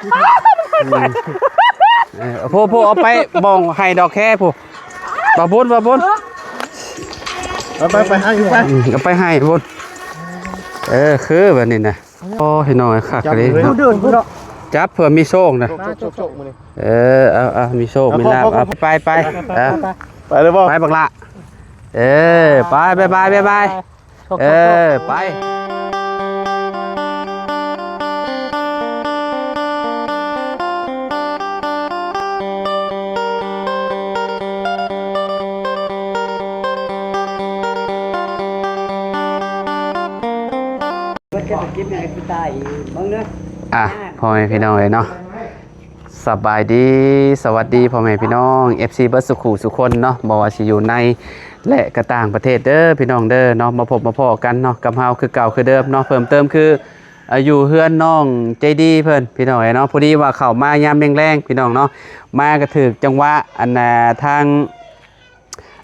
ເອີ ຜູ້ ຜູ້ເອົາໄປບ່ອງໄຮ່ດອກແຄຜູ້ ບ່າວບຸນ ບ່າວບຸນ ໄປ ໄປ ໄປ ໃຫ້ໄປ ອືມ ເອົາໄປໄຮ່ພຸ້ນ ເອີ ຄືແບບນີ້ນະ ໂອ້ ພີ່ນ້ອງເອີຍ ຄັກອີ່ຫຼີເນາະ ຈັບເພື່ອມີໂຊກນະ ເອີ ເອົາ ເອົາ ມີໂຊກມີລາບ ເອົາ ໄປ ໄປ ເອີ ໄປເລີຍບໍ່ ໄປບັກຫຼ້າ ເອີ ໄປ ບາຍບາຍ ບາຍບາຍ ໂຊກ ເອີ ໂຊກ ໄປ ອ່ະ ພໍ່ແມ່ພີ່ນ້ອງເອີຍເນາະ ສະບາຍດີ ສະຫວັດດີພໍ່ແມ່ພີ່ນ້ອງ ເອັຟຊີ ເບິດສູ່ຜູ້ສູ່ຄົນເນາະ ບໍ່ວ່າຊິຢູ່ໃນ ແລະ ກະຕ່າງປະເທດເດີພີ່ນ້ອງເດີເນາະ ມາພົບມາພໍ້ກັນເນາະ ກັບເຮົາຄືເກົ່າຄືເດີມເນາະ ເພີ່ມເຕີມຄື ອາ ຢູ່ເຮືອນນ້ອງໃຈດີເພິ່ນພີ່ນ້ອງເອີຍເນາະ ພໍດີວ່າເຂົ້າມາຍາມແລງໆ ພີ່ນ້ອງເນາະ ມາກະຖືກຈັງຫວະ ອັນ ອ່າ ທາງ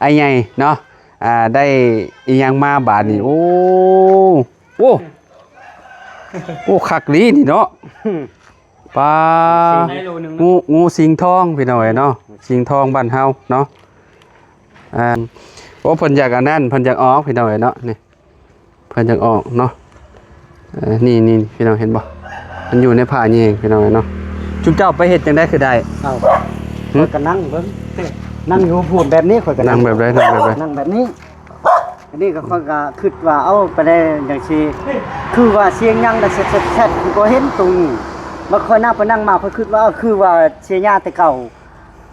ອ້າຍໃຫຍ່ເນາະ ອ່າ ໄດ້ອີ່ຫຍັງມາບາດນີ້ ໂອ້ ໂອ້ ໂອ້ ຄັກດີນີ້ເນາະ ປາ ງ ງູ ງູສິງທອງພີ່ນ້ອງເອີຍເນາະ ສິງທອງບ້ານເຮົາເນາະ ອ່າ ໂອ້ ເພິ່ນຢາກອັນນັ້ນ ເພິ່ນຢາກອອກພີ່ນ້ອງເອີຍເນາະ ນີ້ ເພິ່ນຢາກອອກເນາະ ເອີ ນີ້ໆ ພີ່ນ້ອງເຫັນບໍ່ ມັນຢູ່ໃນຜ້າແຍງພີ່ນ້ອງເອີຍເນາະ ຈຸມເຈົ້າໄປເຮັດຈັ່ງໃດຄືໄດ້ ເອົ້າ ຫຶ? ຂ້ອຍກໍນັ່ງເບິ່ງ ນັ່ງຢູ່ພູນແບບນີ້ ຂ້ອຍກໍນັ່ງ ນັ່ງແບບໃດ ນັ່ງແບບໃດ ນັ່ງແບບນີ້ ອັນນີ້ກໍຂ້ອຍກໍຄິດວ່າ ເອົາ ໄປໄດ້ຈັ່ງຊີ້ ຄືວ່າສຽງຫຍັງໄດ້ແຊດໆ ຄືບໍ່ເຫັນຕົງນີ້ ມາຂ້ອຍນັ່ງໄປນັ່ງມາ ຂ້ອຍຄິດວ່າ ເອີ ຄືວ່າເສຍຫຍ້າແຕ່ເກົ່າ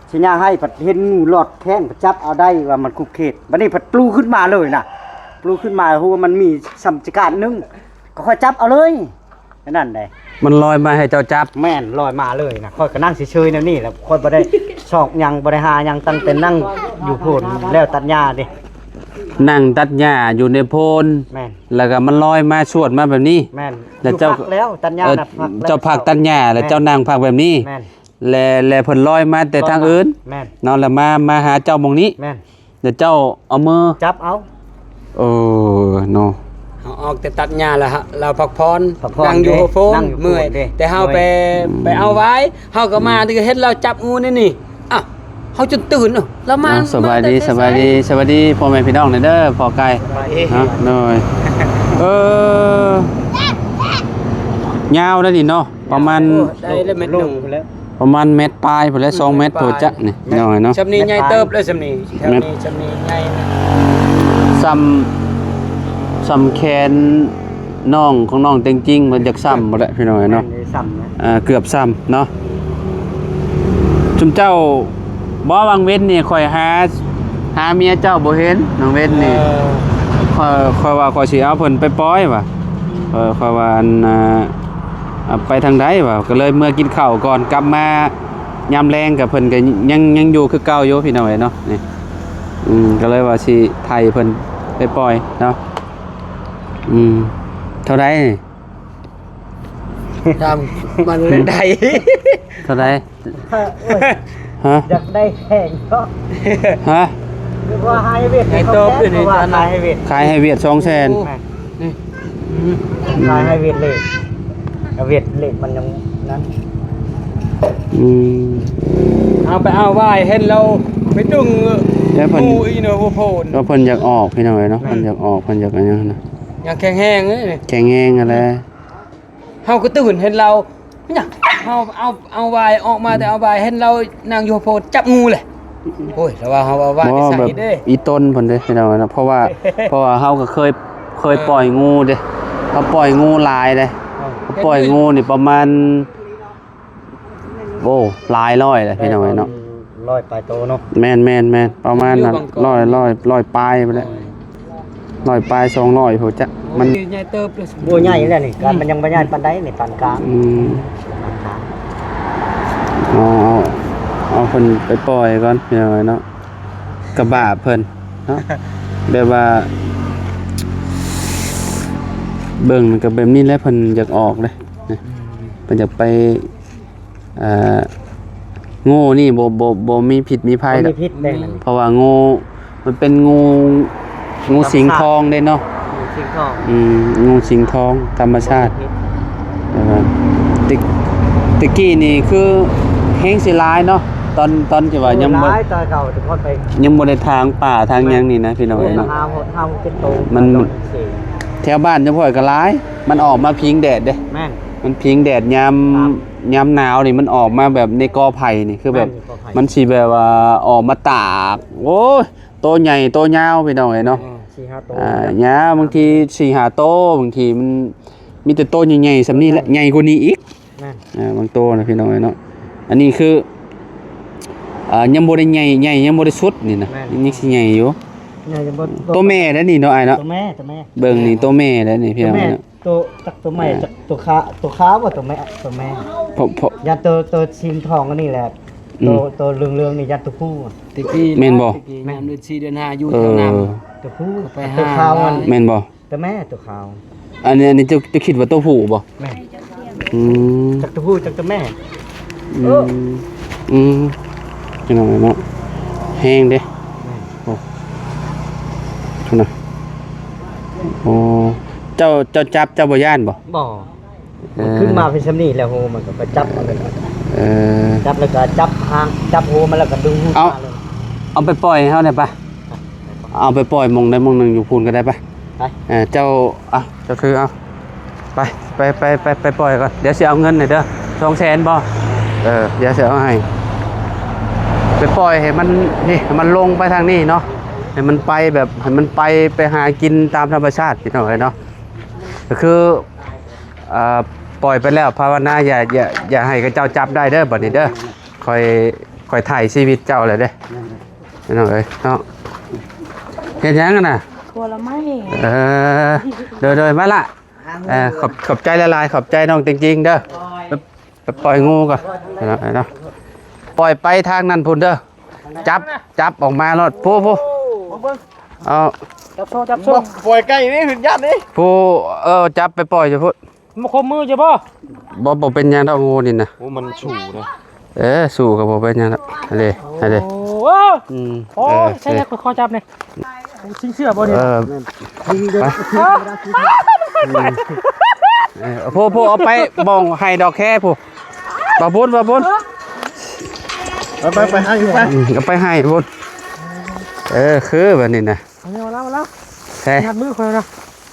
ເສຍຫຍ້າໃຫ້ ພັດເຫັນງູລອດແຂ້ງ ພັດຈັບເອົາໄດ້ວ່າມັນຄຸບເຂດ ບັດນີ້ພັດປລູຂຶ້ນມາເລີຍນະ ປລູຂຶ້ນມາ ຮູ້ວ່າມັນມີຊ່ຳຈະກາດໜຶ່ງ ກໍຄ່ອຍຈັບເອົາເລີຍ ອັນນັ້ນເດ້ ມັນລອຍມາໃຫ້ເຈົ້າຈັບ ແມ່ນ ລອຍມາເລີຍນະ ຂ້ອຍກໍນັ່ງເຊີຍໆ ແນວນີ້ແຫຼະ ຂ້ອຍບໍ່ໄດ້ຊອກຫຍັງ ບໍ່ໄດ້ຫາຫຍັງ ຕັ້ງແຕ່ນັ່ງຢູ່ໂພນແລ້ວຕັດຫຍ້າເດ້ ນັ່ງຕັດຫຍ້າຢູ່ໃນໂພນ ແມ່ນ ແລ້ວກໍມັນລອຍມາຊວດມາແບບນີ້ ແມ່ນ ແລ້ວເຈົ້າ ຢູ່ພັກແລ້ວ ຕັດຫຍ້າ ເອີ ນະ ພັກແລ້ວ ເຈົ້າພັກຕັດຫຍ້າ ແລ້ວເຈົ້ານັ່ງພັກແບບນີ້ ແມ່ນ ແລະ ແລະເພິ່ນລອຍມາແຕ່ທາງອື່ນ ແມ່ນ ເນາະ ແລະມາ ມາຫາເຈົ້າໝ່ອງນີ້ ແມ່ນ ແລະເຈົ້າເອົາມືຈັບເອົາ ເອີ ເນາະ ເຮົາອອກແຕ່ຕັດຫຍ້າແລ້ວ ເຮົາ ເຮົາພັກຜ່ອນ ພັກຜ່ອນ ນັ່ງຢູ່ໂພນ ເມື່ອຍ ແຕ່ເຮົາໄປ ໄປເອົາຫວາຍ ເຮົາກໍມາ ເຫັນລາວຈັບງູໃນນີ້ ອ້າວ ເຮົາຈົນຕື່ນ ລາວມາ ສະບາຍດີ ສະບາຍດີ ສະບາຍດີພໍ່ແມ່ພີ່ນ້ອງແດ່ເດີ ພໍ່ໄກ່ ສະບາຍດີ ເນາະ ໂດຍ ເອີ ຍາວໄດ໋ນີ້ເນາະ ປະມານ ໂອ້ ໄດ້ແລ້ວແມັດໜຶ່ງ ປະມານແມັດປາຍພຸ້ນແຫຼະ ສອງແມັດພຸ້ນຈັກນີ້ ນ້ອຍເນາະ ຊ່ຳນີ້ໃຫຍ່ເຕີບເລີຍ ຊ່ຳນີ້ ແມັດ ຊ່ຳນີ້ໃຫຍ່ ຊ່ຳ ຊ່ຳແຂນນ້ອງຂອງນ້ອງແຕງຈິງ ມັນຢາກຊ່ຳພຸ້ນແຫຼະພີ່ນ້ອງເນາະ ຊ່ຳນະ ອ່າ ເກືອບຊ່ຳເນາະ ຊຸມເຈົ້າ ບໍ່ ຫວ່າງເວັນນີ້ຂ້ອຍຫາ ຫາເມຍເຈົ້າບໍ່ເຫັນ ຫວ່າງເວັນນີ້ ເອີ ຂ້ອຍ ຂ້ອຍວ່າຂ້ອຍຊິເອົາເພິ່ນໄປປ່ອຍວ່າ ເອີ ຂ້ອຍວ່າ ອັນ ອ່າ ໄປທາງໃດວະ ກໍເລີຍເມືອກິນເຂົ້າກ່ອນ ກັບມາຍາມແລງກໍເພິ່ນກໍຍັງ ຍັງຢູ່ຄືເກົ່າຢູ່ພີ່ນ້ອງເອີຍເນາະ ນີ້ ອືມ ກໍເລີຍວ່າຊິໄຖ່ເພິ່ນໄປປ່ອຍເນາະ ອືມ ເທົ່າໃດນີ້ ຖາມມັນໄດ້ ເທົ່າໃດ ຮະ ຢາກໄດ້ແພງເນາະ ຮະ ຄືວ່າໃຫ້ຫວຽດ ໃຫ້ຕອບຢູ່ນີ້ ຂາຍໃຫ້ຫວຽດ ຂາຍໃຫ້ຫວຽດສອງແສນ ໂອ້ ແມ່ນ ນີ້ ອືມ ຂາຍໃຫ້ຫວຽດເລກ ຫວຽດເລກມັນຍັງນັ້ນ ອືມ ເອົາໄປເອົາຫວາຍ ເຫັນລາວໄປດຶງ ແລ້ວເພິ່ນ ໂອ້ຍເນາະ ຫົວໂພນ ກໍເພິ່ນຢາກອອກພີ່ນ້ອງເອີຍເນາະ ແມ່ນ ເພິ່ນຢາກອອກ ເພິ່ນຢາກອັນຫຍັງນະ ຢາກແຂງແຮງເລີຍ ແຂງແຮງຫັ້ນແຫຼະ ເຮົາກໍຕື່ນເຫັນລາວ ຫຍັງ ເຮົາເອົາ ເອົາຫວາຍອອກມາ ແຕ່ເອົາຫວາຍ ເຫັນລາວນັ່ງຢູ່ໂພນ ຈັບງູເລີຍ ໂອ້ຍ ລາວວ່າເຮົາເອົາຫວາຍໄປໃສ່ເດ້ ອີ່ຕົນເພິ່ນເດ້ພີ່ນ້ອງເນາະ ເພາະວ່າ ເພາະວ່າເຮົາກໍເຄີຍ ເຄີຍປ່ອຍງູເດ້ ເຮົາປ່ອຍງູຫຼາຍເດ້ ເຮົາປ່ອຍງູນີ້ປະມານ ໂອ້ ຫຼາຍຮ້ອຍແຫຼະພີ່ນ້ອງເອີຍເນາະ ຮ້ອຍປາຍໂຕເນາະ ແມ່ນໆໆ ປະມານນັ້ນ ຮ້ອຍ ຮ້ອຍ ຮ້ອຍປາຍພຸ້ນແຫຼະ ຮ້ອຍປາຍ ສອງຮ້ອຍພຸ້ນຈັກ ມັນ ໂອ້ ໃຫຍ່ເຕີບເລີຍ ບໍ່ໃຫຍ່ແລ້ວນີ້ ການມັນຍັງບໍ່ໃຫຍ່ປານໃດນີ້ ປານກາງ ອືມ ປານກາງ ເອົາ ເອົາ ເອົາເພິ່ນໄປປ່ອຍກ່ອນພີ່ນ້ອງເອີຍເນາະ ກະບາບເພິ່ນເນາະ ແບບວ່າ ເບິ່ງກໍແບບນີ້ແຫຼະ ເພິ່ນຢາກອອກເດ້ ເພິ່ນຢາກໄປ ອ່າ ງູນີ້ບໍ່ ບໍ່ ບໍ່ມີພິດມີໄພດອກ ບໍ່ມີພິດເດ້ ເພາະວ່າງູ ມັນເປັນງູ ງູສິງທອງເດ້ເນາະ ງູສິງທອງ ອືມ ງູສິງທອງທຳມະຊາດ ບໍ່ມີພິດ ແຕ່ວ່າ ແຕ່ ແ ຕະກີ້ນີ້ຄືແຮງຊິຫຼາຍເນາະ ຕອນ ຕອນທີ່ວ່າຍັງບໍ່ ໂອ້ ຫຼາຍ ຕອນເກົ່າແຕ່ກ່ອນໄປ ຍັງບໍ່ໄດ້ຖາງປ່າຖາງຫຍັງນີ້ນະ ພີ່ນ້ອງເອີຍເນາະ ໂອ້ ຫ້າ ຫ້າ ຫົກ ເຈັດໂຕ ມັນ ຕອນນີ້ ແຖວບ້ານເຈົ້າຂ້ອຍກໍຫຼາຍ ມັນອອກມາພິງແດດເດ້ ແມ່ນ ມັນພິງແດດຍາມ ຍາມໜາວນີ້ ມັນອອກມາແບບໃນກໍໄຜ່ນີ້ ຄືແບບ ແມ່ນ ກໍໄຜ່ ມັນຊິແບບວ່າອອກມາຕາກ ໂອ້ຍ ໂຕໃຫຍ່ໂຕຍາວ ພີ່ນ້ອງເອີຍເນາະ ເອີ ສີ່ຫ້າໂຕ ອ່າ ຍາວ ບາງທີສີ່ຫ້າໂຕ ບາງທີມັນມີແຕ່ໂຕໃຫຍ່ໆສ່ຳນີ້ແຫຼະ ແມ່ນ ໃຫຍ່ກວ່ານີ້ອີກ ແມ່ນ ອ່າ ບາງໂຕນະພີ່ນ້ອງເອີຍເນາະ ອັນນີ້ຄື ອ່າ ຍັງບໍ່ໄດ້ໃຫຍ່ ໃຫຍ່ຍັງບໍ່ໄດ້ສຸດນີ້ນະ ແມ່ນ ຍັງຊິໃຫຍ່ຢູ່ ໃຫຍ່ຍັງບໍ່ ໂຕແມ່ເດ້ນີ້ເນາະອ້າຍເນາະ ໂຕແມ່ ໂຕແມ່ ເບິ່ງນີ້ໂຕແມ່ເດ້ນີ້ພີ່ນ້ອງເນາະ ໂຕ ຈັກໂຕແມ່ ອ່າ ຈັກໂຕຂາ ໂຕຂາວບໍ່ ໂຕແມ່ ໂຕແມ່ ເພາະ ເພາະ ຢ້ານໂຕ ໂຕສີທອງອັນນີ້ແຫຼະ ອືມ ໂຕ ໂຕເຫຼືອງໆນີ້ຢ້ານໂຕຜູ້ ແຕ່ກີ້ ແມ່ນບໍ່ ແມ່ນ ຍາມເດືອນສີ່ເດືອນຫ້າຢູ່ ເອີ ແຖວນັ້ນ ໂຕຜູ້ ໄປຫາ ໂຕຂາວ ໂຕແມ່ ໂຕຂາວ ອັນນີ້ ອັນນີ້ເຈົ້າ ເຈົ້າຄິດວ່າໂຕຜູ້ບໍ່ ແມ່ນ ອືມ ຈັກໂຕຜູ້ຈັກໂຕແມ່ ອືມ ເອີ ອືມ ພີ່ນ້ອງເນາະ ແຮງເດ້ ແມ່ນ ໂອ້ ພຸ້ນນະ ໂອ້ ເຈົ້າ ເຈົ້າຈັບ ເຈົ້າບໍ່ຢ້ານບໍ່ ບໍ່ ເອີ ມັນຂຶ້ນມາເປັນສ່ຳນີ້ແລ້ວ ໂຫ ມັນກໍໄປຈັບເອົາເລີຍ ເອີ ຈັບແລ້ວກໍຈັບຫາງ ຈັບຫົວມັນແລ້ວກໍດຶງຮູດ ເອົາ ມາເລີຍ ເອົາໄປປ່ອຍໃຫ້ເຮົາແດ່ປະ ເອົາໄປປ່ອຍໝ່ອງໃດໝ່ອງໜຶ່ງຢູ່ພຸ້ນກໍໄດ້ປະ ໄປ ເອີ ເຈົ້າ ອ່ະ ເຈົ້າຖືເອົາ ໄປ ໄປ ໄປ ໄປ ໄປປ່ອຍກ່ອນ ດຽວຊິເອົາເງິນໃຫ້ເດີ ສອງແສນບໍ່ ເອີ ດຽວຊິເອົາໃຫ້ ໄປປ່ອຍໃຫ້ມັນ ນີ້ ໃຫ້ມັນລົງໄປທາງນີ້ເນາະ ໃຫ້ມັນໄປແບບ ໃຫ້ມັນໄປ ໄປຫາກິນຕາມທຳມະຊາດ ພີ່ນ້ອງເອີຍເນາະ ກໍຄື ອ່າ ປ່ອຍໄປແລ້ວ ພາວະນາ ຢ່າ ຢ່າ ຢ່າໃຫ້ເຂົາເຈົ້າຈັບໄດ້ເດີ ບັດນີ້ເດີ ຂ້ອຍ ຂ້ອຍຖ່າຍຊີວິດເຈົ້າແລ້ວເດ້ ພີ່ນ້ອງເອີຍເນາະ ເຮັດຫຍັງຫັ້ນນະ ຜົນລະໄມ້ ເອີ ໂດຍໆ ມາລະ ເອີ ຂອບ ຂອບໃຈຫຼາຍໆ ຂອບໃຈນ້ອງຈິງໆ ເດີ ໄປ ໄປປ່ອຍງູກ່ອນເນາະ ປ່ອຍໄປທາງນັ້ນພຸ້ນເດີ ຈັບ ຈັບອອກມາໂລດ ຜູ້ ຜູ້ ເອົາ ຈັບໂຊ ຈັບໂຊ ບໍ່ປ່ອຍໃກ້ນີ້ ຢ້ານນີ້ ຜູ້ ເອີ ຈັບໄປປ່ອຍຢູ່ພຸ້ນ ມັນຄົບມືຢູ່ບໍ່ ບໍ່ ບໍ່ເປັນຫຍັງດອກງູນີ້ນະ ໂອ້ ມັນສູ້ນະ ເອີ ສູ້ກໍບໍ່ເປັນຫຍັງດອກ ອັນນີ້ ອັນນີ້ ໂອ້ ອືມ ໂອ້ ເອີ ໃຊ້ແລ້ວ ເອີ ຂໍຈັບແດ່ ຊິງເຊື່ອບໍ່ນີ້ ເອີ ໄປ ເອີ ຜູ້ ຜູ້ ເອົາໄປໝ່ອງໄຮ່ດອກແຄຜູ້ ບ່າວບຸນ ບ່າວບຸນ ໄປ ໄປ ໄປ ໃຫ້ໄປ ອືມ ເອົາໄປໃຫ້ບຸນ ເອີ ຄືບັດນີ້ນະ ເອົາແລ້ວ ເອົາແລ້ວ ໃສ່ ຫຍັດມືຂ້ອຍນະ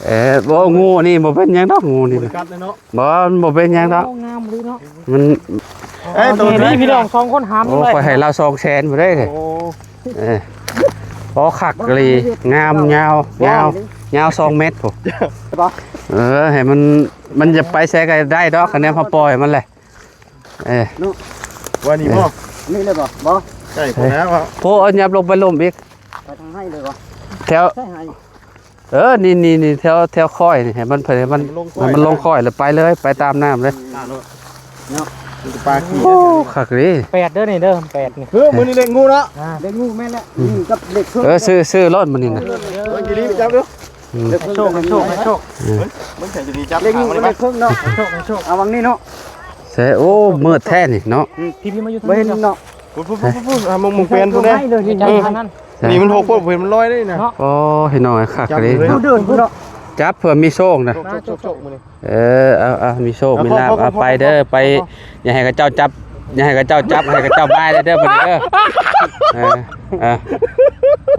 ເອີ ບໍ່ ງູນີ້ບໍ່ເປັນຫຍັງດອກ ງູນີ້ ບໍ່ກັດເລີຍເນາະ ບໍ່ ມັນບໍ່ເປັນຫຍັງດອກ ໂອ້ ງາມເລີຍເນາະ ມັນ ເອີຍ ໂຕນີ້ ພີ່ນ້ອງສອງຄົນຫາມ ໂອ້ ຍັງໄດ້ ຂ້ອຍໃຫ້ລາວສອງແສນພຸ້ນເດ້ ໂອ້ ເອີ ໂອ້ ຄັກອີ່ຫຼີ ງາມ ຍາວ ຍາວ ຍາວສອງແມັດພຸ້ນ ບໍ່ ເອີ ໃຫ້ມັນ ມັນຈະໄປໃສກໍໄດ້ດອກ ຄະແນນເຮົາປ່ອຍມັນແຫຼະ ເອີ ເນາະ ວ່ານີ້ບໍ່ ເອີ ນີ້ເລີຍບໍ່ ບໍ່ ໃກ້ພຸ້ນແລ້ວ ໂອ້ ເອົາຫຍັບລົງໄປລຸ່ມອີກ ໄປທາງໃຫ້ເລີຍບໍ່ ແຖວ ໃສ່ໃຫ້ ເອີ ນີ້ ນີ້ ນີ້ ແຖວ ແຖວຄ້ອຍນີ້ ໃຫ້ມັນ ໃຫ້ມັນ ໃຫ້ມັນລົງຄ້ອຍ ໃຫ້ມັນລົງຄ້ອຍ ແລ້ວໄປເລີຍ ໄປຕາມນ້ຳເລີຍ ເນາະ ມັນຈະປາຂີ້ ໂອ້ ຄັກເດ້ ແປດເດີນີ້ເດີ ແປດນີ້ ເອີ ມື້ນີ້ເລກງູເນາະ ອ່າ ເລກງູແມ່ນແຫຼະ ອືມ ງູກັບເລກເພີ່ມ ເອີ ຊື້ ຊື້ໂລດມື້ນີ້ນະ ເອີ ເບິ່ງດີໆ ໄປຈັບເດີ ອືມ ໃຫ້ໂຊກ ໃຫ້ໂຊກ ໃຫ້ໂຊກ ເອີ ເບິ່ງໃຫ້ດີໆ ຈັບ ເລກງູກັບເລກເພີ່ມເນາະ ໃຫ້ໂຊກ ໃຫ້ໂຊກ ເອົາຫວ່າງນີ້ເນາະ ໃສ່ ໂອ້ ມືດແທ້ນີ້ເນາະ ອືມ ພີ່ໆ ມາຢູ່ທາງນີ້ ບໍ່ເຫັນເນາະ ພຸ້ນໆໆໆ ອ່າ ມຸມ ມຸມແປນພຸ້ນເດ້ ໃກ້ໆ ທາງນັ້ນ ນີ້ມັນຫົກໂພດ ບໍ່ເຫັນມັນລອຍເດ້ນະ ໂອ້ ພີ່ນ້ອງ ຄັກເລີຍເນາະ ເດີນພຸ້ນເນາະ ຈັບເພື່ອມີໂຊກນະ ໂຊກໆໆ ມື້ນີ້ ເອີ ເອົາ ເອົາ ມີໂຊກ ເອົາ ມີລາບ ຂໍ ຂໍ ເອົາ ຂໍ ໄປເດີ ຂໍ ໄປ ຂໍ ຢ່າໃຫ້ເຂົາເຈົ້າຈັບ ຢ່າໃຫ້ເຂົາເຈົ້າຈັບ ໃຫ້ເຂົາເຈົ້າບາຍເດີ ບາດນີ້ເດີ ເອີ ເອີ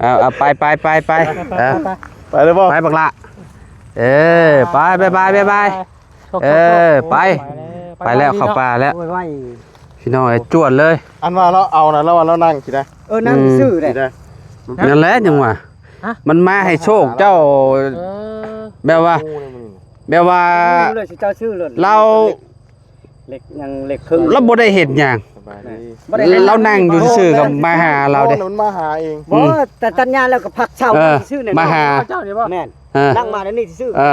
ເອົາ ເອົາ ໄປ ໄປ ໄປ ໄປ ເອີ ໄປເລີຍບໍ່ ໄປບັກຫຼ້າ ເອີ ໄປ ບາຍບາຍ ບາຍບາຍ ໂຊກ ເອີ ໂຊກ ໄປ ໂອ້ຍ ໄປແລ້ວ ໄປແລ້ວ ເຂົ້າປ່າແລ້ວ ໂອ້ຍ ໄວ ພີ່ນ້ອງເອີຍ ຈວດເລີຍ ອັນວ່າລາວເອົານະ ລາວວ່າລາວນັ່ງຊີ້ນະ ເອີ ນັ່ງ ອືມ ຊື່ໆ ເດ້ ນັ້ນແຫຼະ ຈັ່ງວ່າ ຮະ ມັນມາໃຫ້ໂຊກເຈົ້າ ເອີ ແບບວ່າ ໂອ້ ແບບວ່າ ເຈົ້າຊື້ໂລດ ລາວ ເລັກ ຍັງເລັກເຄິ່ງ ລາວບໍ່ໄດ້ເຮັດຫຍັງ ສະບາຍດີ ບໍ່ໄດ້ເຮັດ ລາວນັ່ງຢູ່ຊື່ໆ ກໍມາຫາລາວເດ້ ມັນມາຫາເອງ ບໍ່ ອືມ ແຕ່ຕັດຫຍ້າແລ້ວກໍພັກເຊົາ ເອີ ຊື່ໆ ນັ້ນ ມາຫາ ເຈົ້ານີ້ບໍ່ ແມ່ນ ເອີ ນັ່ງມາແນວນີ້ຊື່ໆ ເອີ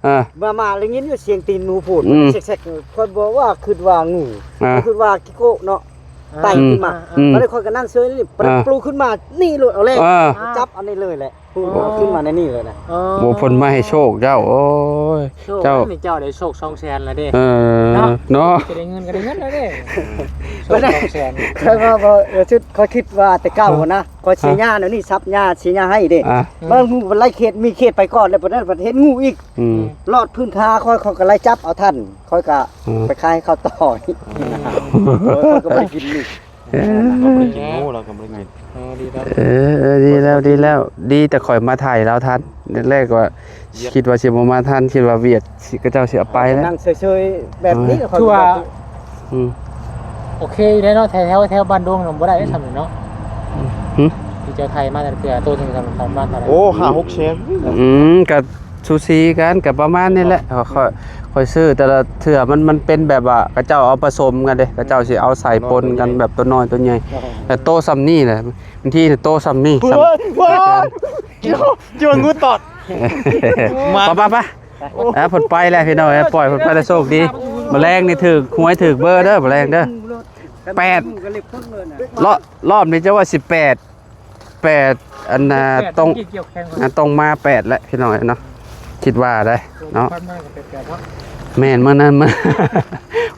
ເອີ ມາ ມາໄດ້ຍິນຢູ່ສຽງຕີນໝູພູດ ອືມ ແຊກໆ ຂ້ອຍບອກວ່າຄິດວ່າງູ ເອີ ຄິດວ່າຂີ້ໂກະເນາະ ໄຕ່ຂຶ້ນມາ ອືມ ບັດນີ້ຂ້ອຍກໍນັ່ງເຊີຍນີ້ ປະ ອ່າ ປູຂຶ້ນມານີ້ໂລດ ເອົາແລ້ວ ອ່າ ຈັບອັນນີ້ເລີຍແຫຼະ ປູ ອໍ ຂຶ້ນມາໃນນີ້ເລີຍນະ ອໍ ໂອ້ ເພິ່ນມາໃຫ້ໂຊກເຈົ້າ ໂອ້ຍ ໂຊກ ເຈົ້າ ອັນນີ້ເຈົ້າໄດ້ໂຊກສອງແສນແລ້ວເດ້ ເອີ ເນາະ ເນາະ ຈະໄດ້ເງິນກໍໄດ້ເງິນແລ້ວເດ້ ໂຊກສອງແສນ ຂ້ອຍວ່າບໍ່ ເອີ ຊຸດ ຂ້ອຍຄິດວ່າແຕ່ເກົ່າຫັ້ນນະ ຂ້ອຍເສຍຫຍ້າແນວນີ້ ສັບຫຍ້າ ເສຍຫຍ້າໃຫ້ເດ້ ອ່າ ເບິ່ງ ໄລ່ເຂດ ມີເຂດໄປກ່ອນ ແລ້ວບັດນັ້ນບັດເຫັນງູອີກ ອືມ ລອດພື້ນຄາຂ້ອຍ ຂ້ອຍກໍໄລ່ຈັບເອົາທັນ ຂ້ອຍກໍ ອືມ ໄປຂາຍເຂົ້າຕໍ່ ອືມ ຂ້ອຍກໍບໍ່ໄດ້ກິນນີ້ ເອີ ເຮົາບໍ່ໄດ້ກິນໝູ ເຮົາກໍບໍ່ໄດ້ກິນ ເອີ ດີແລ້ວ ເອີ ເອີ ດີແລ້ວ ດີແລ້ວ ດີແຕ່ຂ້ອຍມາຖ່າຍລາວທັນ ແລກໆ ວ່າ ຄິດວ່າຊິບໍ່ມາທັນ ຄິດວ່າວຽກຊິ ເຂົາເຈົ້າຊິເອົາໄປແລ້ວ ນັ່ງເຊີຍໆ ແບບນີ້ ເອີ ຂ້ອຍ ຖືວ່າ ອືມ ໂອເຄຢູ່ເດ້ເນາະ ແຖວ ແຖວ ແຖວບ້ານດົງນະບໍ່ໄດ້ເດ້ ອືມ ສ່ຳນີ້ເນາະ ຫື ທີ່ເຈົ້າໄທມາແຕ່ລະເທື່ອ ໂຕໜຶ່ງສ່ຳ ສ່ຳປະມານເທົ່າໃດ? ໂອ້ ຫ້າຫົກແສນ ອືມ ກໍ ສູສີກັນ ກໍປະມານນີ້ແຫຼະ ຂ້ອຍ ຂ້ອຍຊື້ແຕ່ລະເທື່ອ ມັນ ມັນເປັນແບບວ່າ ເຂົາເຈົ້າເອົາປະສົມກັນເດ້ ເຂົາເຈົ້າຊິເອົາໃສ່ປົນກັນ ແບບໂຕນ້ອຍໂຕໃຫຍ່ ແຕ່ໂຕສ່ຳນີ້ແຫຼະ ບາງທີໂຕສ່ຳນີ້ ສ່ຳ ເອີຍ ວ້າວ ເຈົ້າ ເຈົ້າງູຕອດ ມາ ໄປ ໄປ ໄປ ອ່າ ເພິ່ນໄປແລ້ວພີ່ນ້ອງເອີຍ ປ່ອຍເພິ່ນໄປແລ້ວ ໂຊກດີ ມື້ແລງນີ້ຖືກຫວຍຖືກເບີເດີ ມື້ແລງເດີ ແປດ ລອບ ລອບນີ້ເຈົ້າວ່າສິບແປດ ແປດ ອັນນ່າ ຕ້ອງ ຕ້ອງມາແປດແຫຼະພີ່ນ້ອງເອີຍເນາະ ຄິດວ່າໄດ໋ເນາະ ແມ່ນມື້ນັ້ນ ມື້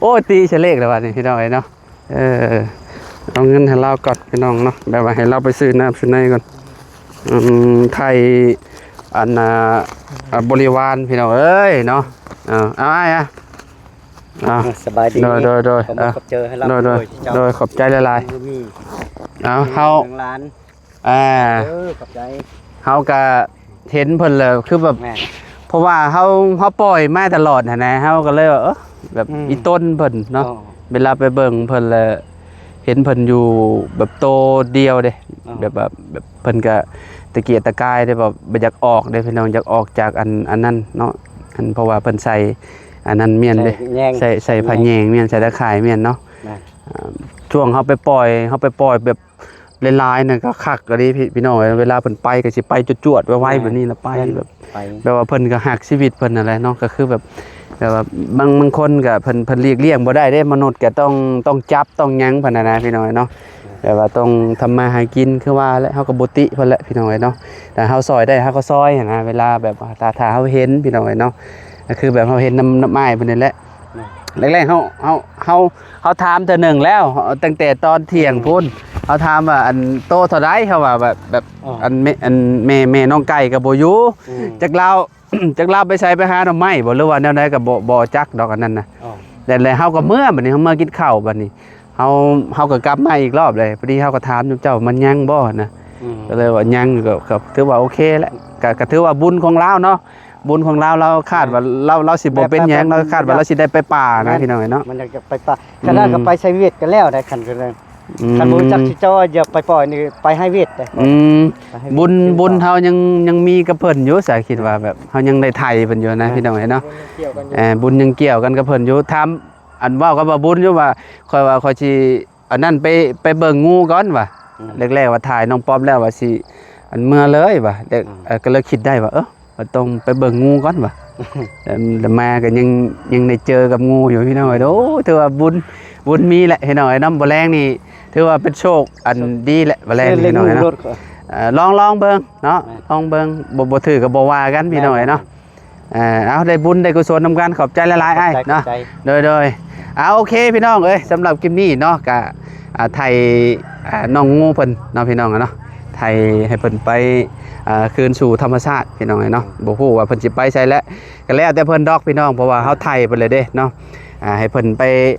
ໂອ້ຍ ຕີໃສ່ເລກແລ້ວບັດນີ້ພີ່ນ້ອງເອີຍເນາະ ເອີ ເອົາເງິນໃຫ້ລາວກ່ອນພີ່ນ້ອງເນາະ ແບບວ່າໃຫ້ລາວໄປຊື້ນ້ຳຊື້ໃນກ່ອນ ອືມ ໄຖ່ ອັນນ່າ ອາ ບໍລິວານພີ່ນ້ອງເອີຍເນາະ ເອົາ ເອົາອ້າຍ ເອົາ ສະບາຍດີ ໂດຍ ໂດຍ ໂດຍ ຂອບໃຈຫຼາຍໆ ເອົາ ເຮົາ ເອີ ຂອບໃຈ ເຮົາກະເຫັນເພິ່ນແລ້ວ ຄືແບບ ແມ່ນ ເພາະວ່າເຮົາ ເຮົາປ່ອຍມາຕະຫຼອດຫັ້ນນະ ເຮົາກໍເລີຍວ່າ ເອີ ແບບ ອືມ ອີ່ຕົນເພິ່ນເນາະ ເວລາໄປເບິ່ງເພິ່ນແລ້ວ ເຫັນເພິ່ນຢູ່ແບບໂຕດຽວເດ້ ແບບວ່າ ແບບເພິ່ນກະຕະກຽກຕະກາຍເດ້ ແບບບໍ່ຢາກອອກເດ້ພີ່ນ້ອງ ຢາກອອກຈາກອັນ ອັນນັ້ນເນາະ ອັນ ເພາະວ່າເພິ່ນໃສ່ອັນນັ້ນແມ່ນເດ້ ໃສ່ ໃສ່ຜ້າແຍງ ໃສ່ຜ້າແຍງແມ່ນ ໃສ່ຕາຂ່າຍແມ່ນເນາະ ແມ່ນ ອ່າ ຊ່ວງເຮົາໄປປ່ອຍ ເຮົາໄປປ່ອຍແບບ ຫຼາຍໆ ນັ້ນກໍຄັກອີ່ຫຼີພີ່ ພີ່ນ້ອງເອີຍ ເວລາເພິ່ນໄປກໍຊິໄປຈວດໆ ໄວໆ ແບບນີ້ລະ ໄປແບບ ແບບວ່າເພິ່ນກໍຮັກຊີວິດເພິ່ນນັ້ນແຫຼະເນາະ ກໍຄືແບບ ແບບວ່າບາງ ບາງຄົນກໍເພິ່ນ ເພິ່ນຫຼີກລ່ຽງບໍ່ໄດ້ເດ້ ມະນຸດກໍຕ້ອງ ຕ້ອງຈັບຕ້ອງຫຍັງເພິ່ນຫັ້ນນະ ພີ່ນ້ອງເອີຍເນາະ ແບບວ່າຕ້ອງທຳມາຫາກິນ ຄືວ່າແຫຼະ ເຮົາກໍບໍ່ຕິເພິ່ນແຫຼະ ພີ່ນ້ອງເອີຍເນາະ ແຕ່ເຮົາຊ່ອຍໄດ້ເຮົາກໍຊ່ອຍຫັ້ນນະ ເວລາແບບວ່າ ຖ້າ ຖ້າເຮົາເຫັນ ພີ່ນ້ອງເອີຍເນາະ ກໍຄືແບບເຮົາເຫັນນຳ ນຳອ້າຍເພິ່ນນີ້ແຫຼະ ແມ່ນ ແລກໆ ເຮົາ ເຮົາ ເຮົາ ເຮົາຖາມເທື່ອໜຶ່ງແລ້ວ ຕັ້ງແຕ່ຕອນທ່ຽງພຸ້ນ ເຮົາຖາມວ່າ ອັນ ໂຕເທົ່າໃດ ເຮົາວ່າແບບ ແບບ ອໍ ອັນແມ່ ອັນແມ່ ແມ່ນ້ອງໄກ່ກໍບໍ່ຢູ່ ອືມ ຈັກລາວ ຈັກລາວໄປໃສ ໄປຫາໜໍ່ໄມ້ບໍ່ ຫຼືວ່າແນວໃດກໍບໍ່ ບໍ່ຈັກດອກອັນນັ້ນນະ ອໍ ແລ້ວ ແລ້ວເຮົາກໍເມືອ ບັດນີ້ເຮົາເມືອກິນເຂົ້າ ບັດນີ້ເຮົາ ເຮົາກໍກັບມາອີກລອບເລີຍ ພໍດີເຮົາກໍຖາມຢູ່ ເຈົ້າມັນຍັງບໍ່ນະ ອືມ ກໍເລີຍວ່າຍັງ ກໍ ກໍຖືວ່າໂອເຄແຫຼະ ກໍ ກໍຖືວ່າບຸນຂອງລາວເນາະ ບຸນຂອງລາວ ລາວຄາດວ່າ ແມ່ນ ລາວ ລາວຊິບໍ່ເປັນຫຍັງ ແມ່ນ ລາວຄາດວ່າລາວຊິໄດ້ໄປປ່ານະ ແມ່ນ ພີ່ນ້ອງເອີຍເນາະ ມັນຢາກໄປປ່າ ອືມ ຂະໜາດກໍໄປໄຊເວດກໍແລ້ວໄດ໋ ຄັນ ຄັນບໍ່ຮູ້ຈັກ ອືມ ຊິເຈົ້າວ່າຢາກໄປປ່ອຍນີ້ ໄປໄຮເວດເດ້ ອືມ ບຸນ ບຸນເຮົາຍັງ ຍັງມີກັບເພິ່ນຢູ່ ສາຄິດວ່າແບບເຮົາຍັງໄດ້ໄຖ່ເພິ່ນຢູ່ນະ ອ່າ ພີ່ນ້ອງເອີຍເນາະ ບຸນຍັງກ່ຽວກັນຢູ່ ເອີ ບຸນຍັງກ່ຽວກັນກັບເພິ່ນຢູ່ ຖາມ ອັນເວົ້າກັບວ່າບຸນຢູ່ວ່າ ຂ້ອຍວ່າຂ້ອຍຊິ ອັນນັ້ນໄປ ໄປເບິ່ງງູກ່ອນວ່າ ອືມ ແລກໆວ່າຖ່າຍນ້ອງປອມແລ້ວວ່າຊິ ອັນ ເມືອເລີຍວ່າ ແລ້ວ ອືມ ເອີ ກໍເລີຍຄິດໄດ້ວ່າ ເອີ ວ່າຕ້ອງໄປເບິ່ງງູກ່ອນວ່າ ແລ້ວ ແລ້ວມາກໍຍັງ ຍັງໄດ້ເຈີກັບງູຢູ່ ພີ່ນ້ອງເອີຍ ໂອ້ ຖືວ່າບຸນ ບຸນມີແຫຼະ ພີ່ນ້ອງເອີຍເນາະ ບໍ່ແລງນີ້ ຖືວ່າເປັນໂຊກອັນ ໂຊກ ດີແຫຼະ ບໍ່ແລງນີ້ ພີ່ນ້ອງເອີຍເນາະ ເອີ ລອງ ລອງເບິ່ງເນາະ ແມ່ນ ລອງເບິ່ງ ບໍ່ ບໍ່ຖືກກໍບໍ່ວ່າກັນ ພີ່ນ້ອງເອີຍເນາະ ແມ່ນ ເອີ ເອົາ ໄດ້ບຸນໄດ້ກຸສົນນຳກັນ ຂອບໃຈຫຼາຍໆ ອ້າຍເນາະ ຂອບໃຈ ໂດຍ ໂດຍ ເອົາ ໂອເຄ ພີ່ນ້ອງເອີຍ ສຳລັບຄລິບນີ້ເນາະ ກະ ອ່າ ໄຖ່ ອ່າ ນ້ອງງູເພິ່ນເນາະ ພີ່ນ້ອງເນາະ ໄຖ່ໃຫ້ເພິ່ນໄປ ອ່າ ຄືນສູ່ທຳມະຊາດ ພີ່ນ້ອງເອີຍເນາະ ບໍ່ຮູ້ວ່າເພິ່ນຊິໄປໃສແຫຼະ ກໍແລ້ວແຕ່ເພິ່ນດອກ ພີ່ນ້ອງ ເພາະວ່າເຮົາໄຖ່ເພິ່ນແລ້ວເດ້ເນາະ ອ່າ ໃຫ້ເພິ່ນໄປ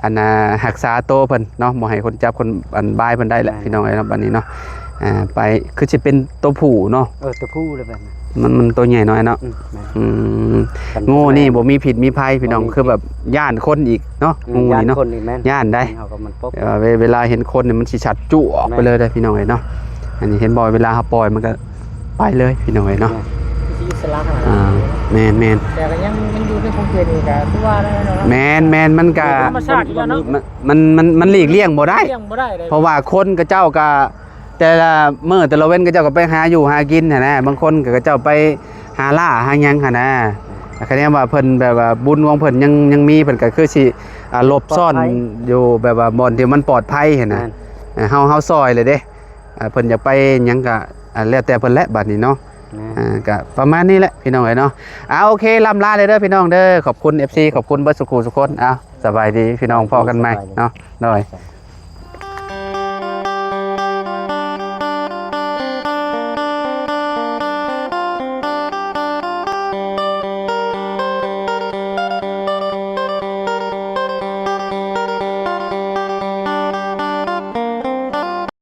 ອັນນ່າ ຮັກສາໂຕເພິ່ນເນາະ ບໍ່ໃຫ້ຄົນຈັບຄົນ ອັນ ບາຍເພິ່ນໄດ້ແຫຼະ ແມ່ນ ພີ່ນ້ອງເອີຍເນາະ ບັດນີ້ເນາະ ອ່າ ໄປ ຄືຊິເປັນໂຕຜູ້ເນາະ ເອີ ໂຕຜູ້ເລີຍແບບນັ້ນ ມັນ ມັນໂຕໃຫຍ່ນ້ອຍເນາະ ອືມ ແມ່ນ ອືມ ຄັນ ງູນີ້ບໍ່ມີພິດມີໄພ ພີ່ນ້ອງ ບໍ່ມີພິດ ຄືແບບຢ້ານຄົນອີກເນາະ ອືມ ງູນີ້ເນາະ ຢ້ານຄົນອີກແມ່ນ ຢ້ານໄດ໋ ເຮົາກໍມັນປົກ ແຕ່ວ່າເວ ເວລາເຫັນຄົນນີ້ມັນຊິຊັດຈວກ ແມ່ນ ໄປເລີຍເດ້ ພີ່ນ້ອງເອີຍເນາະ ອັນນີ້ເຫັນບໍ່ ເວລາເຮົາປ່ອຍມັນກໍ ໄປເລີຍ ພີ່ນ້ອງເອີຍເນາະ ແມ່ນ ຄືອິດສະຫຼະຂະໜາດ ອ່າ ນັ້ນ ແມ່ນໆ ແຕ່ກໍຍັງ ຍັງຢູ່ໃນຂົງເຂດນີ້ກໍຄືວ່ານັ້ນແຫຼະເນາະ ແມ່ນໆ ມັນກໍ ທຳມະຊາດຢູ່ແລ້ວເນາະ ມັນ ມັນ ມັນ ມັນຫຼີກລ່ຽງບໍ່ໄດ້ ຫຼີກລ່ຽງບໍ່ໄດ້ເລີຍ ເພາະວ່າຄົນເຂົາເຈົ້າກໍ ແຕ່ລະມື້ແຕ່ລະເວັນເຂົາເຈົ້າກໍໄປຫາຢູ່ຫາກິນຫັ້ນນະ ບາງຄົນກໍເຂົາເຈົ້າໄປຫາລ່າຫາຫຍັງຫັ້ນນະ ແຕ່ຄະແນນວ່າເພິ່ນແບບວ່າບຸນຂອງເພິ່ນຍັງ ຍັງມີ ເພິ່ນກໍຄືຊິ ອ່າ ຫຼົບຊ່ອນ ປອດໄພ ຢູ່ແບບວ່າບ່ອນທີ່ມັນປອດໄພຫັ້ນນະ ແມ່ນ ເອີ ເຮົາ ເຮົາຊ່ອຍເລີຍເດ້ ອ່າ ເພິ່ນຢາກໄປຫຍັງກະ ອ່າ ແລ້ວແຕ່ເພິ່ນແຫຼະ ບາດນີ້ເນາະ ແມ່ນ ອ່າ ກະປະມານນີ້ແຫຼະພີ່ນ້ອງເອີຍເນາະ ອ່າ ໂອເຄ ລ່ຳລາເລີຍເດີພີ່ນ້ອງເດີ ຂອບຄຸນ ເອັຟຊີ ຂອບຄຸນເບິດສູ່ຄູ່ສູ່ຄົນ ເອົາ ສະບາຍດີພີ່ນ້ອງ ພໍ້ກັນໃໝ່ເນາະ ໂດຍ.